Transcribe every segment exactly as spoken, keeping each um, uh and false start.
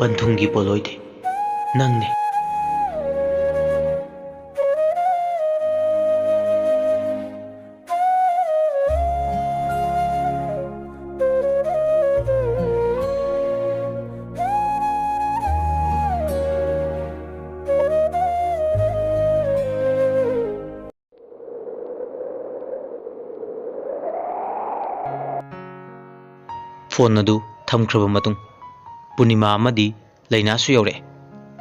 ꯄꯟꯊꯨꯡꯒꯤ ꯄꯣꯠꯂꯣꯏꯗꯤ ꯅꯪꯅꯤ꯫ ꯐꯣꯟ ꯑꯗꯨ ꯊꯝꯈ꯭ꯔꯕ ꯃꯇꯨꯡ, ꯄꯨꯔꯅꯤꯃꯥ ꯑꯃꯗꯤ ꯂꯩꯅꯥꯁꯨ ꯌꯧꯔꯛꯑꯦ꯫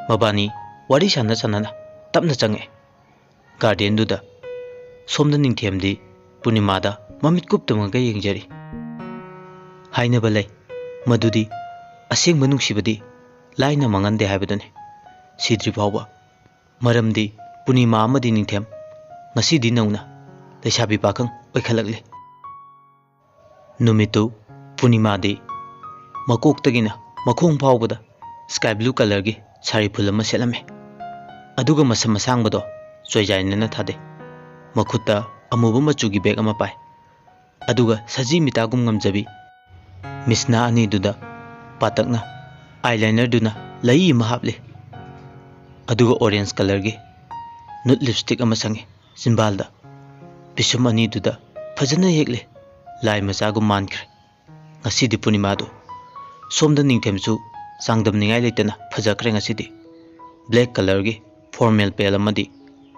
ꯃꯕꯥꯅꯤ ꯋꯥꯔꯤ ꯁꯥꯟꯅ ꯁꯥꯟꯅꯅ ꯇꯞꯅ ꯆꯪꯉꯛꯑꯦ ꯒꯥꯔꯗꯦꯟꯗꯨꯗ꯫ ꯁꯣꯝꯗ ꯅꯤꯡꯊꯦꯝꯗꯤ ꯄꯨꯔꯅꯤꯃꯥꯗ ꯃꯃꯤꯠ ꯀꯨꯞꯇꯃꯒ ꯌꯦꯡꯖꯔꯤ꯫ ꯍꯥꯏꯅꯕ ꯂꯩ, ꯃꯗꯨꯗꯤ ꯑꯁꯦꯡꯕ ꯅꯨꯡꯁꯤꯕꯗꯤ ꯂꯥꯏꯅ ꯃꯥꯡꯍꯟꯗꯦ ꯍꯥꯏꯕꯗꯨꯅꯤ꯫ ꯁꯤꯗ꯭ꯔꯤ ꯐꯥꯎꯕ꯫ ꯃꯔꯝꯗꯤ ꯄꯨꯔꯅꯤꯃꯥ ꯑꯃꯗꯤ ꯅꯤꯡꯊꯦꯝ ꯉꯁꯤꯗꯤ ꯅꯧꯅ ꯂꯩꯁꯥꯕꯤ ꯄꯥꯈꯪ ꯑꯣꯏꯈꯠꯂꯛꯂꯤ꯫ ꯅꯨꯃꯤꯠꯇꯨ ꯄꯨꯔꯅꯤꯃꯥꯗꯤ ꯃꯀꯣꯛꯇꯒꯤꯅ ꯃꯈꯣꯡ ꯐꯥꯎꯕꯗ sky blue colourꯒꯤ ꯁꯥꯔꯤ ꯐꯨꯜ ꯑꯃ ꯁꯦꯠꯂꯝꯃꯤ꯫ ꯑꯗꯨꯒ ꯃꯁꯝ ꯑꯁꯥꯡꯕꯗꯣ ꯆꯣꯏꯖꯥꯏꯅꯅ ꯊꯥꯗꯩ꯫ ꯃꯈꯨꯠꯇ ꯑꯃꯨꯕ ꯃꯆꯨꯒꯤ bag ꯑꯃ ꯄꯥꯏ꯫ ꯑꯗꯨꯒ ꯁꯖꯤ ꯃꯤꯇꯥꯒꯨꯝ ꯉꯝꯖꯕꯤ ꯃꯤꯁꯅꯥ ꯑꯅꯤꯗꯨꯗ ꯄꯥꯇꯛꯅ eyelinerꯗꯨꯅ ꯂꯩ ꯑꯃ ꯍꯥꯞꯂꯤ꯫ ꯑꯗꯨꯒ orange colourꯒꯤ nude lipstick ꯑꯃ ꯁꯪꯉꯤ ꯆꯤꯝꯕꯥꯜꯗ꯫ ꯄꯤꯁꯨꯝ ꯑꯅꯤꯗꯨꯗ ꯐꯖꯅ ꯌꯦꯛꯂꯤ꯫ ꯂꯥꯏ ꯃꯆꯥꯒꯨꯝ ꯃꯥꯟꯈ꯭ꯔꯦ꯫ ꯉꯁꯤꯗꯤ ꯄꯨꯔꯅꯤꯃꯥꯗꯨ꯫ ꯁꯣꯝꯗ ꯅꯤꯡꯊꯦꯝꯁꯨ ꯆꯥꯡꯗꯝꯅꯤꯡꯉꯥꯏ ꯂꯩꯇꯅ ꯐꯖꯈ꯭ꯔꯦ ꯉꯁꯤꯗꯤ꯫ Black colourꯒꯤ formal pant ꯑꯃꯗꯤ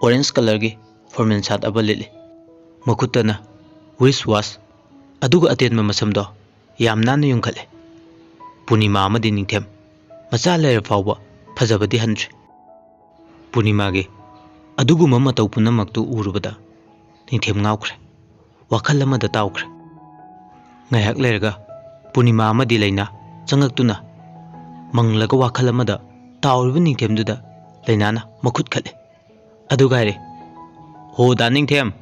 orange colourꯒꯤ formal shirt ꯑꯃ ꯂꯤꯠꯂꯤ꯫ ꯃꯈꯨꯠꯇꯅ wrist watch, ꯑꯗꯨꯒ ꯑꯇꯦꯟꯕ ꯃꯁꯝꯗꯣ ꯌꯥꯝ ꯅꯥꯟꯅ ꯌꯨꯡꯈꯠꯂꯦ꯫ ꯄꯨꯔꯅꯤꯃꯥ ꯑꯃꯗꯤ ꯅꯤꯡꯊꯦꯝ ꯃꯆꯥ ꯂꯩꯔ ꯐꯥꯎꯕ ꯐꯖꯕꯗꯤ ꯍꯟꯗ꯭ꯔꯤ꯫ ꯄꯨꯔꯅꯤꯃꯥꯒꯤ ꯑꯗꯨꯒꯨꯝꯕ ꯃꯇꯧ ꯄꯨꯝꯅꯃꯛꯇꯨ ꯎꯔꯨꯕꯗ ꯅꯤꯡꯊꯦꯝ ꯉꯥꯎꯈ꯭ꯔꯦ꯫ ꯋꯥꯈꯜ ꯑꯃꯗ ꯇꯥꯎꯈ꯭ꯔꯦ꯫ ꯉꯥꯏꯍꯥꯛ ꯂꯩꯔꯒ ꯄꯨꯔꯅꯤꯃꯥ ꯑꯃꯗꯤ ꯂꯩꯅꯥ ꯆꯪꯉꯛꯇꯨꯅ ꯃꯪꯂꯒ ꯋꯥꯈꯜ ꯑꯃꯗ ꯇꯥꯎꯔꯤꯕ ꯅꯤꯡꯊꯦꯝꯗꯨꯗ ꯂꯩꯅꯥꯅ ꯃꯈꯨꯠ ꯈꯠꯂꯦ꯫ ꯑꯗꯨꯒ ꯍꯥꯏꯔꯦ, "ꯍꯣ, ꯗꯥ ꯅꯤꯡꯊꯦꯝ!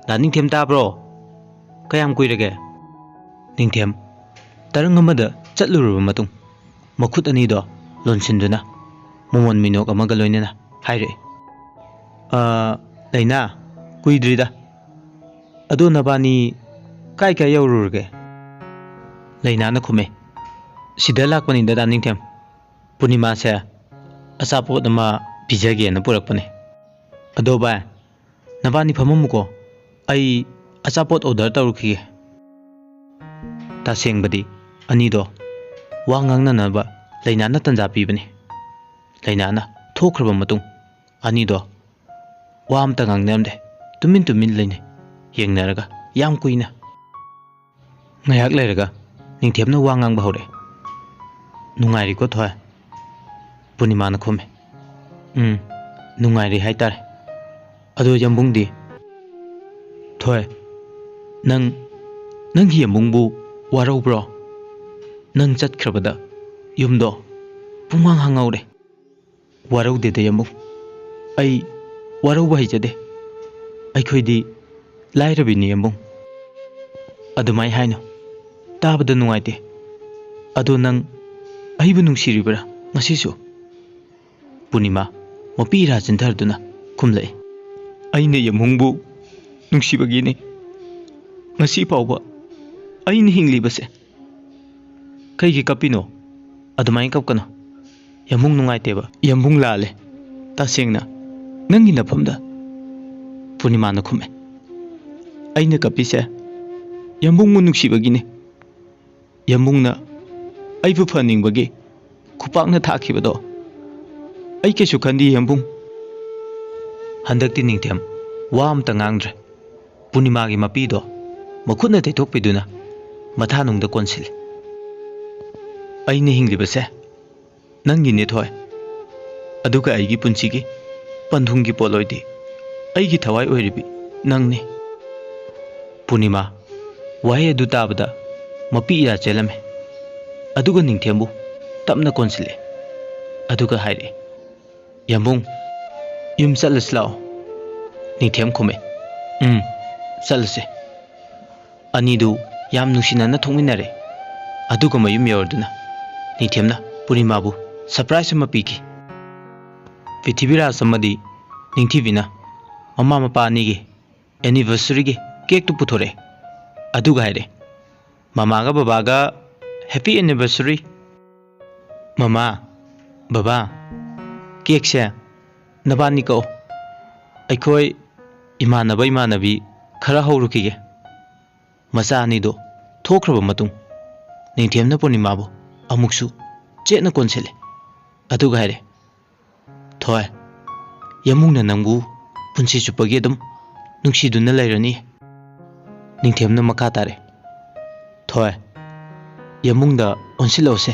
ꯗꯥ ꯅꯤꯡꯊꯦꯝ, ꯇꯥꯕ꯭ꯔꯣ? ꯀꯌꯥꯝ ꯀꯨꯏꯔꯒꯦ?" ꯅꯤꯡꯊꯦꯝ ꯇꯔꯪ ꯑꯃꯗ ꯆꯠꯂꯨꯔꯕ ꯃꯇꯨꯡ, ꯃꯈꯨꯠ ꯑꯅꯤꯗꯣ ꯂꯣꯟꯁꯤꯟꯗꯨꯅ ꯃꯣꯃꯣꯟ ꯃꯤꯅꯣꯛ ꯑꯃꯒ ꯂꯣꯏꯅꯅ ꯍꯥꯏꯔꯛꯏ, "ꯑ, ꯂꯩꯅꯥ, ꯀꯨꯏꯗ꯭ꯔꯤꯗ꯫ ꯑꯗꯣ ꯅꯕꯥꯅꯤ ꯀꯥꯏ ꯀꯥꯏ ꯌꯧꯔꯨꯔꯒꯦ?" ꯂꯩꯅꯥꯅ ꯈꯨꯝꯃꯦ, "ꯁꯤꯗ ꯂꯥꯛꯄꯅꯤꯗ, ꯗꯥ ꯅꯤꯡꯊꯦꯝ꯫ ꯄꯨꯔꯅꯤꯃꯥꯁꯦ ꯑꯆꯥꯄꯣꯠ ꯑꯃ ꯄꯤꯖꯒꯦꯅ ꯄꯨꯔꯛꯄꯅꯦ꯫ ꯑꯗꯣ ꯚꯥꯏ, ꯅꯕꯥꯅꯤ ꯐꯝꯃꯝꯃꯨꯀꯣ, ꯑꯩ ꯑꯆꯥꯄꯣꯠ ꯑꯣꯔꯗꯔ ꯇꯧꯔꯨꯈꯤꯒꯦ꯫ ꯇꯁꯦꯡꯕꯗꯤ ꯑꯅꯤꯗꯣ ꯋꯥ ꯉꯥꯡꯅꯅꯕ ꯂꯩꯅꯥꯅ ꯇꯟꯖꯥ ꯄꯤꯕꯅꯤ꯫ ꯂꯩꯅꯥꯅ ꯊꯣꯛꯈ꯭ꯔꯕ ꯃꯇꯨꯡ ꯑꯅꯤꯗꯣ ꯋꯥ ꯑꯝꯇ ꯉꯥꯡꯅꯔꯝꯗꯦ꯫ ꯇꯨꯃꯤꯟ ꯇꯨꯃꯤꯟ ꯂꯩꯅꯩ, ꯌꯦꯡꯅꯔꯒ ꯌꯥꯝ ꯀꯨꯏꯅ꯫ ꯉꯥꯏꯍꯥꯛ ꯂꯩꯔꯒ ꯅꯤꯡꯊꯦꯝꯅ ꯋꯥ ꯉꯥꯡꯕ ꯍꯧꯔꯛꯑꯦ꯫ "ꯅꯨꯡꯉꯥꯏꯔꯤꯀꯣ ꯊꯣꯏ?" ꯄꯨꯔꯅꯤꯃꯥꯅ ꯈꯨꯝꯃꯦ꯫ "ꯎꯝ, ꯅꯨꯡꯉꯥꯏꯔꯤ ꯍꯥꯏꯇꯥꯔꯦ꯫ ꯑꯗꯣ ꯌꯥꯝꯕꯨꯡꯗꯤ?" "ꯊꯣꯏ, ꯅꯪ, ꯅꯪꯒꯤ ꯌꯥꯝꯕꯨꯡꯕꯨ ꯋꯥꯔꯧꯕ꯭ꯔꯣ? ꯅꯪ ꯆꯠꯈ꯭ꯔꯕꯗ ꯌꯨꯝꯗꯣ ꯄꯨꯡꯍꯥꯡ ꯍꯥꯡꯍꯧꯔꯦ꯫" "ꯋꯥꯔꯧꯗꯦꯗ ꯌꯥꯝꯕꯨꯡ, ꯑꯩ ꯋꯥꯔꯧꯕ ꯍꯩꯖꯗꯦ꯫ ꯑꯩꯈꯣꯏꯗꯤ ꯂꯥꯏꯔꯕꯤꯅꯤ ꯌꯥꯝꯕꯨꯡ꯫" "ꯑꯗꯨꯃꯥꯏ ꯍꯥꯏꯅꯨ, ꯇꯥꯕꯗ ꯅꯨꯡꯉꯥꯏꯇꯦ꯫ ꯑꯗꯣ ꯅꯪ ꯑꯩꯕꯨ ꯅꯨꯡꯁꯤꯔꯤꯕ꯭ꯔꯥ ꯉꯁꯤꯁꯨ?" ꯄꯨꯔꯅꯤꯃꯥ ꯃꯄꯤ ꯏꯔꯥ ꯆꯤꯟꯊꯗꯨꯅ ꯈꯨꯝꯂꯛꯏ꯫ "ꯑꯩꯅ ꯌꯥꯝꯕꯨꯡꯕꯨ ꯅꯨꯡꯁꯤꯕꯒꯤꯅꯤ ꯉꯁꯤ ꯐꯥꯎꯕ ꯑꯩꯅ ꯍꯤꯡꯂꯤꯕꯁꯦ꯫" "ꯀꯩꯒꯤ ꯀꯞꯄꯤꯅꯣ? ꯑꯗꯨꯃꯥꯏꯅ ꯀꯞꯀꯅꯨ꯫ ꯌꯥꯝꯕꯨꯡ ꯅꯨꯡꯉꯥꯏꯇꯦꯕ꯫" "ꯌꯥꯝꯕꯨꯡ ꯂꯥꯜꯂꯦ꯫ ꯇꯁꯦꯡꯅ ꯅꯪꯒꯤ ꯅꯐꯝꯗ ꯄꯨꯔꯅꯤꯃꯥꯅ ꯈꯨꯝꯃꯦ꯫ "ꯑꯩꯅ ꯀꯞꯄꯤꯁꯦ ꯌꯥꯝꯕꯨꯡꯕꯨ ꯅꯨꯡꯁꯤꯕꯒꯤꯅꯤ꯫ ꯌꯥꯝꯕꯨꯡꯅ ꯑꯩꯕꯨ ꯐꯍꯟꯅꯤꯡꯕꯒꯤ ꯈꯨꯄꯥꯛꯅ ꯊꯥꯈꯤꯕꯗꯣ ꯑꯩ ꯀꯩꯁꯨ ꯈꯟꯗꯦ ꯌꯥꯝꯕꯨꯡ꯫" ꯍꯟꯗꯛꯇꯤ ꯅꯤꯡꯊꯦꯝ ꯋꯥ ꯑꯝꯇ ꯉꯥꯡꯗ꯭ꯔꯦ꯫ ꯄꯨꯔꯅꯤꯃꯥꯒꯤ ꯃꯄꯤꯗꯣ ꯃꯈꯨꯠꯅ ꯇꯩꯊꯣꯛꯄꯤꯗꯨꯅ ꯃꯊꯥꯅꯨꯡꯗ ꯀꯣꯟꯁꯤꯜꯂꯤ꯫ "ꯑꯩꯅ ꯍꯤꯡꯂꯤꯕꯁꯦ ꯅꯪꯒꯤꯅꯦ ꯊꯣꯏ꯫ ꯑꯗꯨꯒ ꯑꯩꯒꯤ ꯄꯨꯟꯁꯤꯒꯤ ꯄꯟꯊꯨꯡꯒꯤ ꯄꯣꯠꯂꯣꯏꯗꯤ ꯑꯩꯒꯤ ꯊꯋꯥꯏ ꯑꯣꯏꯔꯤꯕꯤ ꯅꯪꯅꯤ꯫" ꯄꯨꯔꯅꯤꯃꯥ ꯋꯥꯍꯩ ꯑꯗꯨ ꯇꯥꯕꯗ ꯃꯄꯤ ꯏꯔꯥ ꯆꯦꯜꯂꯝꯃꯤ꯫ ꯑꯗꯨꯒ ꯅꯤꯡꯊꯦꯝꯕꯨ ꯇꯞꯅ ꯀꯣꯟꯁꯤꯜꯂꯦ꯫ ꯑꯗꯨꯒ ꯍꯥꯏꯔꯛꯑꯦ, "ꯌꯥꯝꯕꯨꯡ, ꯌꯨꯝ ꯆꯠꯂꯁꯤ ꯂꯥꯛꯑꯣ꯫" ꯅꯤꯡꯊꯦꯝ ꯈꯨꯝꯃꯦ, "ꯎꯝ, ꯆꯠꯂꯁꯦ꯫" ꯑꯅꯤꯗꯨ ꯌꯥꯝ ꯅꯨꯡꯁꯤꯅꯅ ꯊꯣꯛꯃꯤꯟꯅꯔꯦ꯫ ꯑꯗꯨꯒ ꯃꯌꯨꯝ ꯌꯧꯔꯗꯨꯅ ꯅꯤꯡꯊꯦꯝꯅ ꯄꯨꯔꯅꯤꯃꯥꯕꯨ ꯁꯔꯄ꯭ꯔꯥꯏꯖ ꯑꯃ ꯄꯤꯈꯤ꯫ ꯄ꯭ꯔꯤꯊꯤꯕꯤꯔꯥꯖ ꯑꯃꯗꯤ ꯅꯤꯡꯊꯤꯕꯤꯅ ꯃꯃꯥ ꯃꯄꯥ ꯑꯅꯤꯒꯤ ꯑꯦꯅꯤꯚꯔꯁꯔꯤꯒꯤ ꯀꯦꯛꯇꯨ ꯄꯨꯊꯣꯔꯛꯑꯦ꯫ ꯑꯗꯨꯒ ꯍꯥꯏꯔꯦ, "ꯃꯃꯥꯒ ꯕꯕꯥꯒ ꯍꯦꯄꯤ ꯑꯦꯅꯤꯚꯔꯁꯔꯤ꯫" "ꯃꯃꯥ, "ꯕꯕꯥ, ꯀꯦꯛꯁꯦ ꯅꯕꯥꯅꯤ ꯀꯛꯑꯣ꯫ ꯑꯩꯈꯣꯏ ꯏꯃꯥꯟꯅꯕ ꯏꯃꯥꯟꯅꯕꯤ ꯈꯔ ꯍꯧꯔꯨꯈꯤꯒꯦ꯫" ꯃꯆꯥ ꯑꯅꯤꯗꯣ ꯊꯣꯛꯈ꯭ꯔꯕ ꯃꯇꯨꯡ, ꯅꯤꯡꯊꯦꯝꯅ ꯄꯨꯔꯅꯤꯃꯥꯕꯨ ꯑꯃꯨꯛꯁꯨ ꯆꯦꯠꯅ ꯀꯣꯟꯁꯤꯜꯂꯦ꯫ ꯑꯗꯨꯒ ꯍꯥꯏꯔꯦ, "ꯊꯣꯏ, ꯌꯥꯝꯕꯨꯡꯅ ꯅꯪꯕꯨ ꯄꯨꯟꯁꯤ ꯆꯨꯞꯄꯒꯤ ꯑꯗꯨꯝ ꯅꯨꯡꯁꯤꯗꯨꯅ ꯂꯩꯔꯅꯤ꯫" ꯅꯤꯡꯊꯦꯝꯅ ꯃꯈꯥ ꯇꯥꯔꯦ, "ꯊꯣꯏ, ꯌꯥꯝꯕꯨꯡꯗ ꯑꯣꯟꯁꯤꯜꯂꯛꯑꯣꯁꯦ꯫"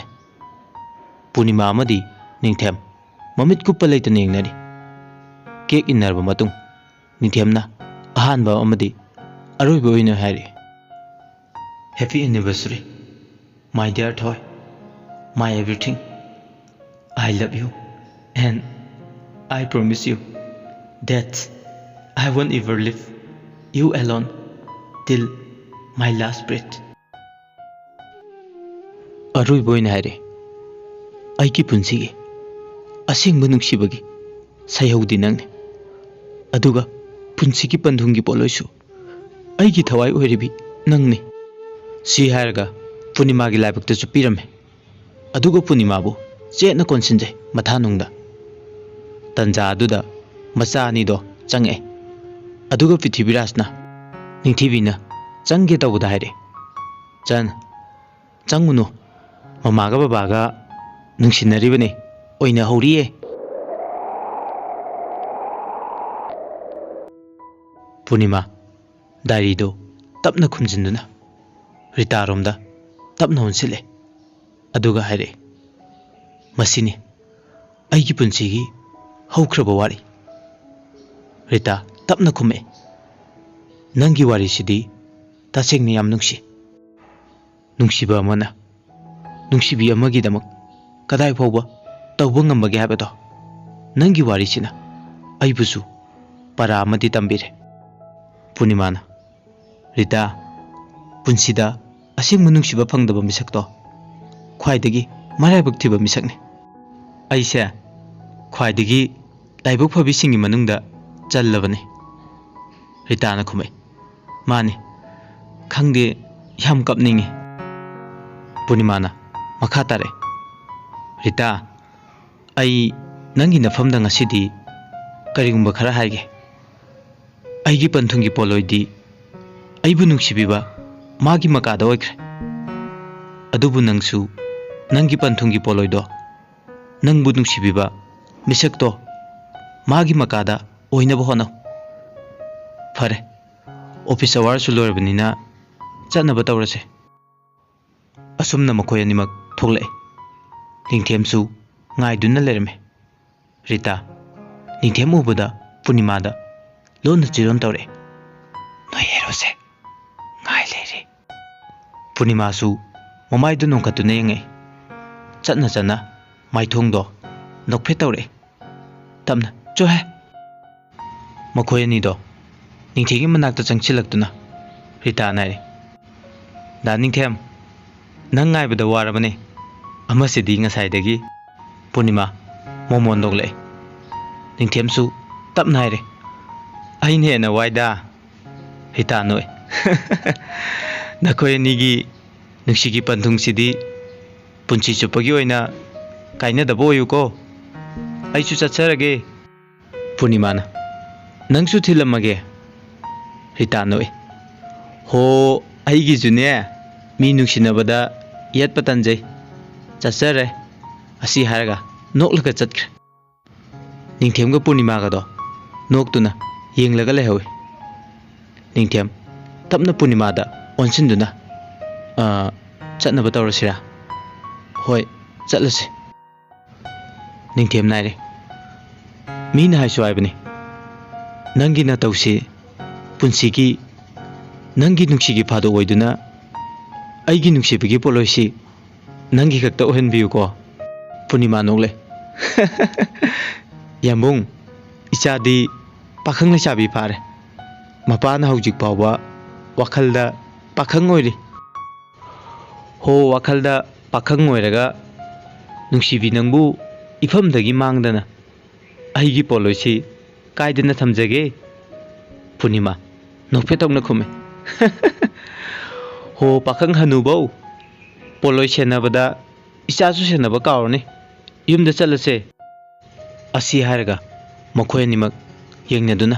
ꯄꯨꯔꯅꯤꯃꯥ ꯑꯃꯗꯤ ꯅꯤꯡꯊꯦꯝ ꯃꯃꯤꯠ ꯀꯨꯞꯄ ꯂꯩꯇꯅ ꯌꯦꯡꯅꯔꯤ꯫ ꯀꯦꯛ ꯏꯟꯅꯔꯕ ꯃꯇꯨꯡ, ꯅꯤꯡꯊꯦꯝꯅ ꯑꯍꯥꯟꯕ ꯑꯃꯗꯤ ꯑꯔꯣꯏꯕ ꯑꯣꯏꯅ ꯍꯥꯏꯔꯛꯏ, "Happy anniversary, my dear Thoy, my everything. I love you and I promise you that I won't ever leave you alone till my last breath." ꯑꯔꯣꯏꯕ ꯑꯣꯏꯅ ꯍꯥꯏꯔꯦ, "ꯑꯩꯒꯤ ꯄꯨꯟꯁꯤꯒꯤ ꯑꯁꯦꯡꯕ ꯅꯨꯡꯁꯤꯕꯒꯤ ꯁꯩꯍꯧꯗꯤ ꯅꯪꯅꯤ꯫ ꯑꯗꯨꯒ ꯄꯨꯟꯁꯤꯒꯤ ꯄꯟꯊꯨꯡꯒꯤ ꯄꯣꯠꯂꯣꯏꯁꯨ ꯑꯩꯒꯤ ꯊꯋꯥꯏ ꯑꯣꯏꯔꯤꯕꯤ ꯅꯪꯅꯤ꯫" ꯁꯤ ꯍꯥꯏꯔꯒ ꯄꯨꯔꯅꯤꯃꯥꯒꯤ ꯂꯥꯏꯕꯛꯇꯁꯨ ꯄꯤꯔꯝꯃꯦ꯫ ꯑꯗꯨꯒ ꯄꯨꯔꯅꯤꯃꯥꯕꯨ ꯆꯦꯠꯅ ꯀꯣꯟꯁꯤꯟꯖꯩ ꯃꯊꯥꯅꯨꯡꯗ꯫ ꯇꯟꯖꯥ ꯑꯗꯨꯗ ꯃꯆꯥ ꯑꯅꯤꯗꯣ ꯆꯪꯉꯛꯑꯦ꯫ ꯑꯗꯨꯒ ꯄ꯭ꯔꯤꯊꯤꯕꯤꯔꯥꯖꯅ ꯅꯤꯡꯊꯤꯕꯤꯅ ꯆꯪꯒꯦ ꯇꯧꯕꯗ ꯍꯥꯏꯔꯦ, "ꯆꯟ, ꯆꯪꯉꯨꯅꯨ꯫ ꯃꯃꯥꯒ ꯕꯕꯥꯒ ꯅꯨꯡꯁꯤꯅꯔꯤꯕꯅꯤ, ꯑꯣꯏꯅꯍꯧꯔꯤꯌꯦ꯫" ꯄꯨꯔꯅꯤꯃꯥ ꯗꯥꯏꯔꯤꯗꯨ ꯇꯞꯅ ꯈꯨꯝꯖꯤꯟꯗꯨꯅ ꯔꯤꯇꯥꯔꯣꯝꯗ ꯇꯞꯅ ꯑꯣꯟꯁꯤꯜꯂꯦ꯫ ꯑꯗꯨꯒ ꯍꯥꯏꯔꯛꯑꯦ, "ꯃꯁꯤꯅꯤ ꯑꯩꯒꯤ ꯄꯨꯟꯁꯤꯒꯤ ꯍꯧꯈ꯭ꯔꯕ ꯋꯥꯔꯤ꯫" ꯔꯤꯇꯥ ꯇꯞꯅ ꯈꯨꯝꯃꯛꯑꯦ, "ꯅꯪꯒꯤ ꯋꯥꯔꯤꯁꯤꯗꯤ ꯇꯁꯦꯡꯅ ꯌꯥꯝ ꯅꯨꯡꯁꯤ꯫ ꯅꯨꯡꯁꯤꯕ ꯑꯃꯅ ꯅꯨꯡꯁꯤꯕꯤ ꯑꯃꯒꯤꯗꯃꯛ ꯀꯗꯥꯏ ꯐꯥꯎꯕ ꯇꯧꯕ ꯉꯝꯕꯒꯦ ꯍꯥꯏꯕꯗꯣ, ꯅꯪꯒꯤ ꯋꯥꯔꯤꯁꯤꯅ ꯑꯩꯕꯨꯁꯨ ꯄꯔꯥ ꯑꯃꯗꯤ ꯇꯝꯕꯤꯔꯦ꯫" ꯄꯨꯔꯅꯤꯃꯥꯅ, "ꯔꯤꯇꯥ, ꯄꯨꯟꯁꯤꯗ ꯑꯁꯦꯡꯕ ꯅꯨꯡꯁꯤꯕ ꯐꯪꯗꯕ ꯃꯤꯁꯛꯇꯣ ꯈ꯭ꯋꯥꯏꯗꯒꯤ ꯃꯔꯥꯏꯕꯛ ꯊꯤꯕ ꯃꯤꯁꯛꯅꯤ꯫ ꯑꯩꯁꯦ ꯈ꯭ꯋꯥꯏꯗꯒꯤ ꯂꯥꯏꯕꯛ ꯐꯕꯤꯁꯤꯡꯒꯤ ꯃꯅꯨꯡꯗ ꯆꯜꯂꯕꯅꯤ꯫" ꯔꯤꯇꯥꯅ ꯈꯨꯝꯃꯛꯏ, "ꯃꯥꯅꯤ, ꯈꯪꯗꯦ, ꯌꯥꯝ ꯀꯞꯅꯤꯡꯉꯤ꯫" ꯄꯨꯔꯅꯤꯃꯥꯅ ꯃꯈꯥ ꯇꯥꯔꯛꯏ, "ꯔꯤꯇꯥ, ꯑꯩ ꯅꯪꯒꯤ ꯅꯐꯝꯗ ꯉꯁꯤꯗꯤ ꯀꯔꯤꯒꯨꯝꯕ ꯈꯔ ꯍꯥꯏꯒꯦ꯫ ꯑꯩꯒꯤ ꯄꯟꯊꯨꯡꯒꯤ ꯄꯣꯠꯂꯣꯏꯗꯤ ꯑꯩꯕꯨ ꯅꯨꯡꯁꯤꯕꯤꯕ ꯃꯥꯒꯤ ꯃꯀꯥꯗ ꯑꯣꯏꯈ꯭ꯔꯦ꯫ ꯑꯗꯨꯕꯨ ꯅꯪꯁꯨ ꯅꯪꯒꯤ ꯄꯟꯊꯨꯡꯒꯤ ꯄꯣꯠꯂꯣꯏꯗꯣ, ꯅꯪꯕꯨ ꯅꯨꯡꯁꯤꯕꯤꯕ ꯃꯤꯁꯛꯇꯣ, ꯃꯥꯒꯤ ꯃꯀꯥꯗ ꯑꯣꯏꯅꯕ ꯍꯣꯠꯅꯧ꯫ ꯐꯔꯦ, office hourꯁꯨ ꯂꯣꯏꯔꯕꯅꯤꯅ ꯆꯠꯅꯕ ꯇꯧꯔꯁꯦ꯫ ꯑꯁꯨꯝꯅ ꯃꯈꯣꯏ ꯑꯅꯤꯃꯛ ꯊꯣꯛꯂꯛꯏ꯫ ꯅꯤꯡꯊꯦꯝꯁꯨ ꯉꯥꯏꯗꯨꯅ ꯂꯩꯔꯝꯃꯤ꯫ ꯔꯤꯇꯥ, ꯅꯤꯡꯊꯦꯝ ꯎꯕꯗ ꯄꯨꯔꯅꯤꯃꯥꯗ ꯂꯣꯟꯅ ꯆꯤꯔꯣꯟ ꯇꯧꯔꯛꯏ꯫ "ꯅꯣꯏ ꯍꯦꯔꯣꯁꯦ ꯉꯥꯏ ꯂꯩꯔꯦ꯫" ꯄꯨꯔꯅꯤꯃꯥꯁꯨ ꯃꯃꯥꯏꯗꯨ ꯅꯣꯡꯈꯠꯇꯨꯅ ꯌꯦꯡꯉꯛꯏ꯫ ꯆꯠꯅ ꯆꯠꯅ ꯃꯥꯏꯊꯣꯡꯗꯣ ꯅꯣꯛꯐꯦꯠ ꯇꯧꯔꯛꯏ꯫ ꯇꯞꯅ, "ꯆꯣꯍꯦ!" ꯃꯈꯣꯏ ꯑꯅꯤꯗꯣ ꯅꯤꯡꯊꯦꯝꯒꯤ ꯃꯅꯥꯛꯇ ꯆꯪꯁꯤꯜꯂꯛꯇꯨꯅ ꯔꯤꯇꯥꯅ ꯍꯥꯏꯔꯦ, "ꯗꯥ ꯅꯤꯡꯊꯦꯝ, ꯅꯪ ꯉꯥꯏꯕꯗ ꯋꯥꯔꯕꯅꯦ꯫ ꯑꯃꯁꯤꯗꯤ ꯉꯁꯥꯏꯗꯒꯤ꯫" ꯄꯨꯔꯅꯤꯃꯥ ꯃꯣꯃꯣꯟ ꯅꯣꯛꯂꯛꯑꯦ꯫ ꯅꯤꯡꯊꯦꯝꯁꯨ ꯇꯞꯅ ꯍꯥꯏꯔꯦ, "ꯑꯩꯅ ꯍꯦꯟꯅ ꯋꯥꯏꯗ꯫" ꯔꯤꯇꯥ ꯅꯣꯛꯑꯦ꯫ "ꯅꯈꯣꯏ ꯑꯅꯤꯒꯤ ꯅꯨꯡꯁꯤꯒꯤ ꯄꯟꯊꯨꯡꯁꯤꯗꯤ ꯄꯨꯟꯁꯤ ꯆꯨꯞꯄꯒꯤ ꯑꯣꯏꯅ ꯀꯥꯏꯅꯗꯕ ꯑꯣꯏꯌꯨꯀꯣ꯫ ꯑꯩꯁꯨ ꯆꯠꯆꯔꯒꯦ꯫" ꯄꯨꯔꯅꯤꯃꯥꯅ, "ꯅꯪꯁꯨ ꯊꯤꯜꯂꯝꯃꯒꯦ꯫" ꯔꯤꯇꯥ ꯅꯣꯛꯏ꯫ "ꯍꯣ, ꯑꯩꯒꯤꯁꯨꯅꯦ ꯃꯤ ꯅꯨꯡꯁꯤꯅꯕꯗ ꯌꯦꯠꯄ ꯇꯟꯖꯩ꯫ ꯆꯠꯆꯔꯦ꯫" ꯑꯁꯤ ꯍꯥꯏꯔꯒ ꯅꯣꯛꯂꯒ ꯆꯠꯈ꯭ꯔꯦ꯫ ꯅꯤꯡꯊꯦꯝꯒ ꯄꯨꯔꯅꯤꯃꯥꯒꯗꯣ ꯅꯣꯛꯇꯨꯅ ꯌꯦꯡꯂꯒ ꯂꯩꯍꯧꯏ꯫ ꯅꯤꯡꯊꯦꯝ ꯇꯞꯅ ꯄꯨꯔꯅꯤꯃꯥꯗ ꯑꯣꯟꯁꯤꯟꯗꯨꯅ, "ꯑ, ꯆꯠꯅꯕ ꯇꯧꯔꯁꯤꯔꯥ?" "ꯍꯣꯏ, ꯆꯠꯂꯁꯤ꯫" ꯅꯤꯡꯊꯦꯝ ꯅꯥꯏꯔꯦ꯫ "ꯃꯤꯅ ꯍꯥꯏꯁꯨ ꯍꯥꯏꯕꯅꯤ, ꯅꯪꯒꯤ ꯅꯇꯧꯁꯤ ꯄꯨꯟꯁꯤꯒꯤ, ꯅꯪꯒꯤ ꯅꯨꯡꯁꯤꯒꯤ ꯐꯥꯗꯣꯛ ꯑꯣꯏꯗꯨꯅ ꯑꯩꯒꯤ ꯅꯨꯡꯁꯤꯕꯒꯤ ꯄꯣꯠꯂꯣꯏꯁꯤ ꯅꯪꯒꯤ ꯈꯛꯇ ꯑꯣꯏꯍꯟꯕꯤꯌꯨꯀꯣ꯫" ꯄꯨꯔꯅꯤꯃꯥ ꯅꯣꯛꯂꯦ꯫ "ꯌꯥꯝꯕꯨꯡ, ꯏꯆꯥꯗꯤ ꯄꯥꯈꯪ ꯂꯩꯁꯥꯕꯤ ꯐꯥꯔꯦ꯫ ꯃꯄꯥꯅ ꯍꯧꯖꯤꯛ ꯐꯥꯎꯕ ꯋꯥꯈꯜꯗ ꯄꯥꯈꯪ ꯑꯣꯏꯔꯤ꯫" "ꯍꯣ, ꯋꯥꯈꯜꯗ ꯄꯥꯈꯪ ꯑꯣꯏꯔꯒ ꯅꯨꯡꯁꯤꯕꯤ ꯅꯪꯕꯨ ꯏꯐꯝꯗꯒꯤ ꯃꯥꯡꯗꯅ ꯑꯩꯒꯤ ꯄꯣꯠꯂꯣꯏꯁꯤ ꯀꯥꯏꯗꯅ ꯊꯝꯖꯒꯦ?" ꯄꯨꯔꯅꯤꯃꯥ ꯅꯣꯛꯐꯦꯠ ꯇꯧꯅ ꯈꯨꯝꯃꯤ꯫ "ꯍꯣ, ꯄꯥꯈꯪ ꯍꯅꯨꯕꯧ, ꯄꯣꯠꯂꯣꯏ ꯁꯦꯟꯅꯕꯗ ꯏꯆꯥꯁꯨ ꯁꯦꯟꯅꯕ ꯀꯥꯎꯔꯅꯤ꯫ ꯌꯨꯝꯗ ꯆꯠꯂꯁꯦ꯫ ꯑꯁꯤ ꯍꯥꯏꯔꯒ ꯃꯈꯣꯏ ꯑꯅꯤꯃꯛ ꯌꯦꯡꯅꯗꯨꯅ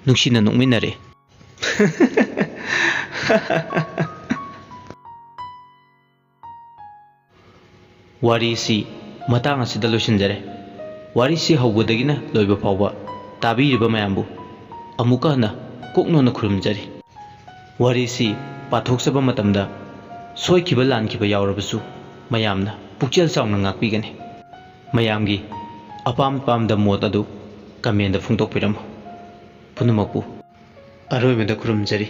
ꯅꯨꯡꯁꯤꯅ ꯅꯣꯛꯃꯤꯟꯅꯔꯛꯏ꯫ ꯋꯥꯔꯤꯁꯤ ꯃꯇꯥꯡ ꯑꯁꯤꯗ ꯂꯣꯏꯁꯤꯟꯖꯔꯦ꯫ ꯋꯥꯔꯤꯁꯤ ꯍꯧꯕꯗꯒꯤꯅ ꯂꯣꯏꯕ ꯐꯥꯎꯕ ꯇꯥꯕꯤꯔꯤꯕ ꯃꯌꯥꯝꯕꯨ ꯑꯃꯨꯛꯀ ꯍꯟꯅ ꯀꯣꯛꯅꯣꯟꯅ ꯈꯨꯔꯨꯝꯖꯔꯤ꯫ ꯋꯥꯔꯤꯁꯤ ꯄꯥꯊꯣꯛꯆꯕ ꯃꯇꯝꯗ ꯁꯣꯏꯈꯤꯕ ꯂꯥꯟꯈꯤꯕ ꯌꯥꯎꯔꯕꯁꯨ ꯃꯌꯥꯝꯅ ꯄꯨꯛꯆꯦꯜ ꯆꯥꯎꯅ ꯉꯥꯛꯄꯤꯒꯅꯤ꯫ ꯃꯌꯥꯝꯒꯤ ꯑꯄꯥꯝ ꯑꯄꯥꯝꯕ ꯃꯣꯠ ꯑꯗꯨ comment ꯐꯣꯡꯗꯣꯛꯄꯤꯔꯝꯃꯨ꯫ ꯄꯨꯝꯅꯃꯛꯄꯨ ꯑꯔꯣꯏꯕꯗ ꯈꯨꯔꯨꯝꯖꯔꯤ꯫